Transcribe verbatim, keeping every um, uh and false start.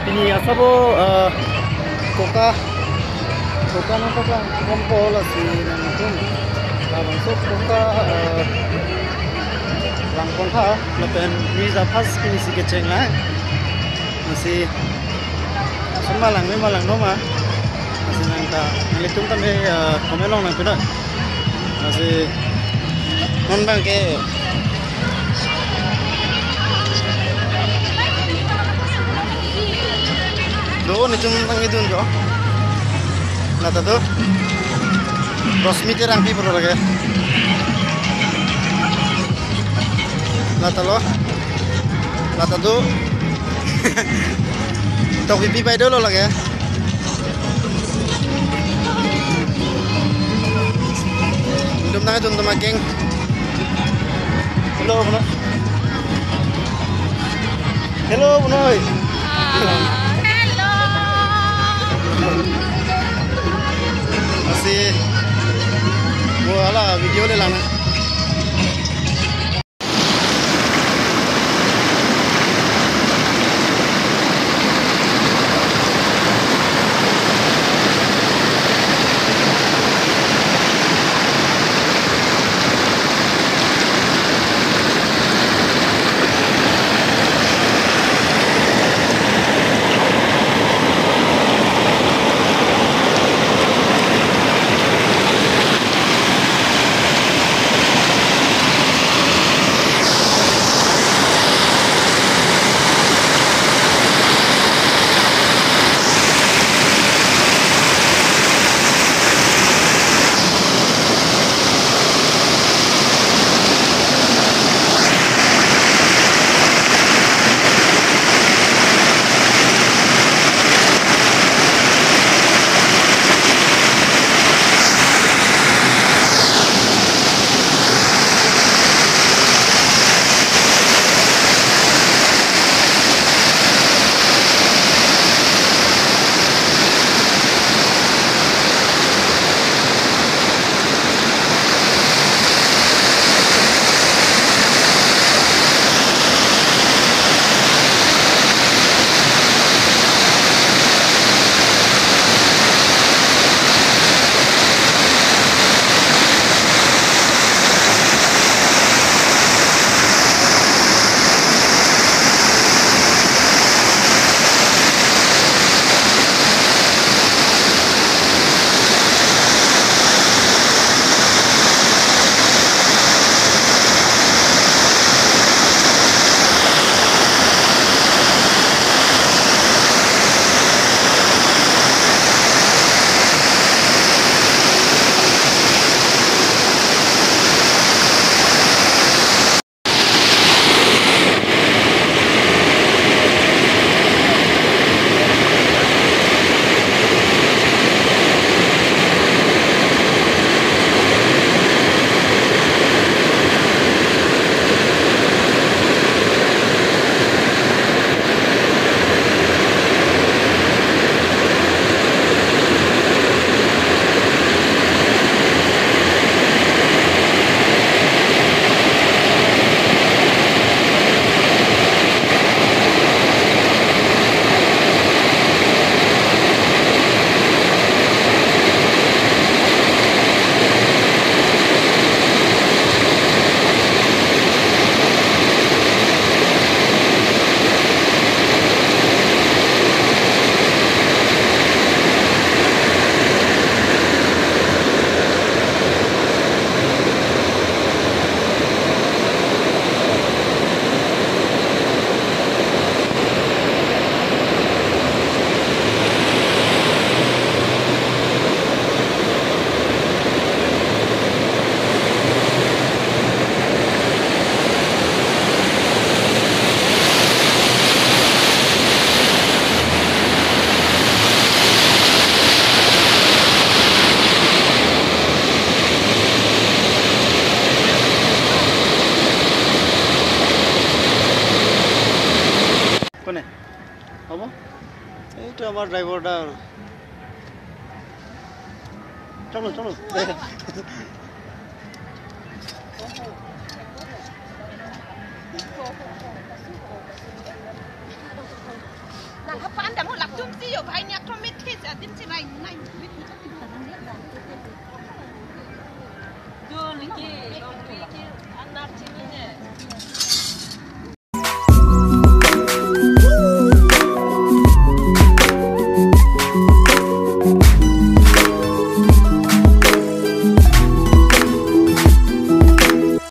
Pini asabo, eh, Koka, Koka nangpaklang kompo lasi nangtum. Labangso Koka, eh, langpon tha, lapen Mirza Pass pini si kecheng lang. Lasi, sun ma lang, me ma langno ma. Lasi nang ta, nanglitum tame, eh, comment along nangpi noi. Lasi, non abang ke. Do, netum nangjidun jo. Lata do. Rosmi Terangpi pura lake. Lata lo. Lata do. Tokbipi pai dolo lake. Dum nang dum dum akeng. Hello, Bunoi. Hello, Bunoi. Ah, hello. Lasi, mo hala video le lang. কোনে? হ'ব? এইটো আমাৰ ড্ৰাইভাৰ দা আৰু। চলো, চলো। Bhai, niak thomit this adim si rai nai. Dun ki, dun ki, anak chini ne.